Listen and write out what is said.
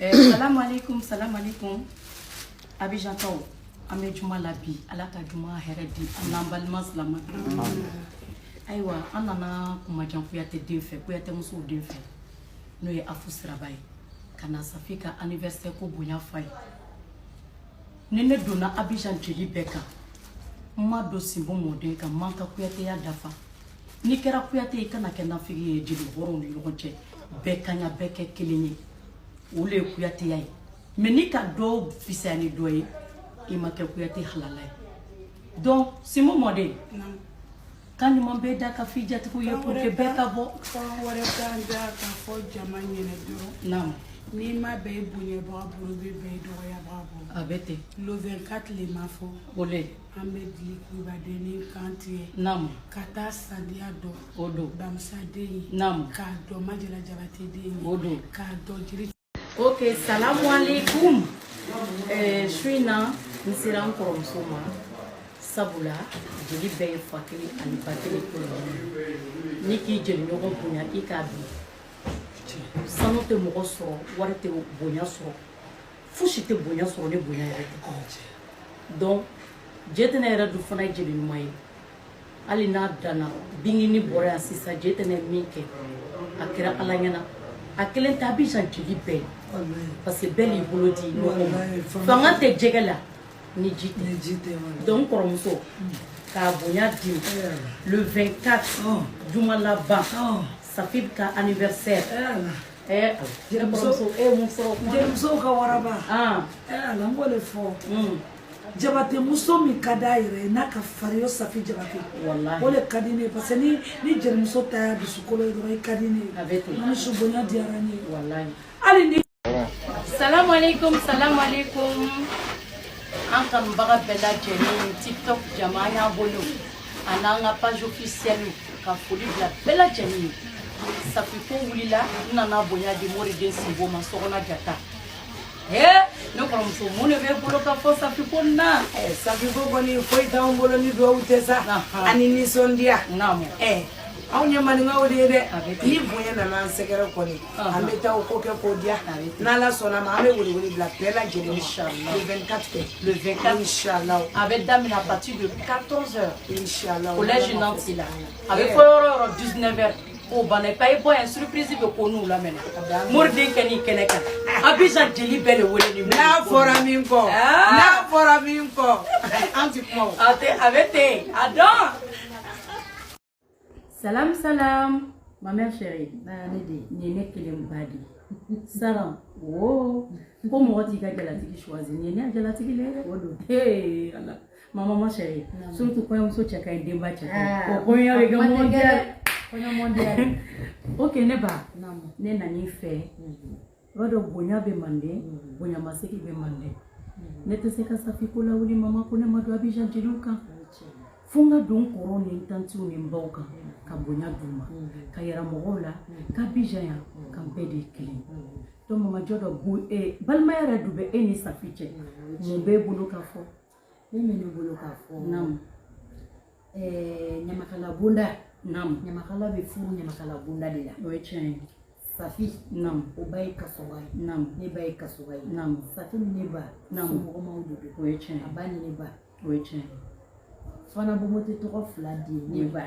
Salamu alaikum, salamu alaikum. Abidjankaw, an bɛ juma la bi. Ala ka juma hɛrɛ di an n'an balima silamɛ. Ayiwa, an nana Kumajan Kuyate den fɛ, Kuyate musow den fɛ, n'o ye Afu Siraba ye, ka na Safi ka anniversaire ko bonya fa ye. Ni ne donna Abidjan jeli bɛɛ kan, n ma don Sinbo mɔden kan, n man ka Kuyateya dafa. N'i kɛra Kuyate ye, i kana kɛ nafigi ye. Jeli hɔrɔnw ni ɲɔgɔn cɛ, bɛɛ ka ɲa, bɛɛ kɛ kelen ye, o le ye Kuyateya ye. Mais n'i ka dɔ fisaya ni dɔ ye, i ma kɛ Kuyate halala ye. Donc Sinbo mɔden, kan ɲuman bɛɛ da ka f'i jatigiw ye pour que bɛɛ ka bɔ. Kan wɛrɛ t'an da k'a fɔ jama ɲɛnɛ dɔrɔn. N'i ma bɛn i bonyabaga bolo, i bɛ bɛn i dɔgɔyabaga bolo. A bɛ ten. Le 24 le ma fɔ. O le. An bɛ dili kulubadenni kan tigɛ ka taa sadiya dɔn. O don. Bamusaden ye. K'a dɔn Majala Jabate den ye. O don. K'a dɔn jiri. Ok, salamu alaikum. Su in na, n sera n kɔrɔmuso ma, sabula jeli bɛɛ ye fa kelen ani ba kelen. N'i k'i jeli ɲɔgɔn bonya, i k'a bi sanu tɛ mɔgɔ sɔrɔ, wari tɛ bonya sɔrɔ, fosi tɛ bonya sɔrɔ ni bonya yɛrɛ tɛ. Donc Jetɛnɛ yɛrɛ dun fana ye jeli ɲuman ye. Hali n'a danna bingini bɔra yan sisan, Jetɛnɛ ye min kɛ, a kɛra Ala ɲɛna. A kelen tɛ, Abidjan jeli bɛɛ ye, parce que bɛɛ n'i bolo di ɲɔgɔn ma. Fanga tɛ jɛgɛ la ni ji tɛ. Donc n kɔrɔmuso k'a bonya di le 24, juma laban, Safi ka anniversaire. Kɔrɔmuso, e ye mun sɔrɔ kuma na? Jelimusow ka waraba. Ala, n b'o de fɔ. Jabate muso min ka d'a yɛrɛ ye, n'a ka farin, o Safi Jabate. Wallahi. O de ka di ne ye, parce que ni jelimuso ta y'a dusukolo ye dɔrɔn, i ka di ne ye. A bɛ ten. Mamisu, bonya diyara n ye. Wallahi. Hali ni Salamu alaikum, salamu alaikum. An kanubaga bɛɛ lajɛlen, TikTok jama, an y'a bolo a n'an ka page officielle, ka foli bila bɛɛ lajɛlen ye. Safi ko wulila, n nana bonya di Moriden Sinbo ma, Sɔgɔna Jata. Ne kɔrɔmuso, mun de b'e bolo ka fɔ Safi ko na? Safi ko kɔni, foyi t'anw bolo ni duwawu tɛ sa. Ani nisɔndiya. Anw ye maninkaw de ye dɛ. A bɛ ten. Ni bonya nana an sɛgɛrɛ kɔni, an bɛ taa o ko kɛ k'o diya. A bɛ ten. N'Ala sɔnna ma, an bɛ welewele bila bɛɛ lajɛlen ma. Inchallah. Le 24 kɛ. Le 24. Inchallah. A bɛ daminɛ à partir de 14 heures. Inchallah. Collège Nancy la. A bɛ fɔ yɔrɔ o yɔrɔ, 19 heures o banna. I bɔ yan, surprise bɛ ko n'u lamɛnna. Moriden kɛ ni kɛnɛ kan, Abidjan jeli bɛɛ de wele ni. N'a fɔra min kɔ, n'a fɔra min kɔ, an ti kuma o. A tɛ, a bɛ ten, a dɔn. Salam salam, ma mère chérie. Ne de. Nin ye ne kelen ba de ye. Salam wo ko mɔgɔ t'i ka jalatigi choisi, nin ye ne ka jalatigi le ye dɛ. O don. Hey Ala, ma maman chérie, surtout kɔɲɔmuso cɛ ka ɲi, denba cɛ ka ɲi. Ah, o kɔɲɔ bɛ kɛ mondial. Kɔɲɔ mondial. Ok, ne ba. Ne nan'i fɛ, i b'a dɔn bonya bɛ manden, bonyamasegin bɛ manden. Ne tɛ se ka Safi ko lawuli, mama ko ne ma don Abidjan jeliw kan, fo n ka don n kɔrɔw ni n tantiw ni n baw kan, ka bonya d'u ma, ka yira mɔgɔw la k'Abidjan yan kan, bɛɛ de ye kelen ye. Donc mama jɔ dɔ bo balimaya yɛrɛ dun bɛ e ni Safi cɛ, mun b'e bolo ka fɔ? Ne bɛ ne bolo k'a fɔ. Ɲamakala bonda. Ɲamakala bɛ furu ɲamakala bonda de la. O ye tiɲɛ ye. Safi. O ba ye kasoba ye. Ne ba ye kasoba ye. Safi ni ne ba, somɔgɔmaw de don. O ye tiɲɛ ye. A ba ni ne ba. O ye tiɲɛ ye. Fana Bomote tɔgɔ fila di ne ba.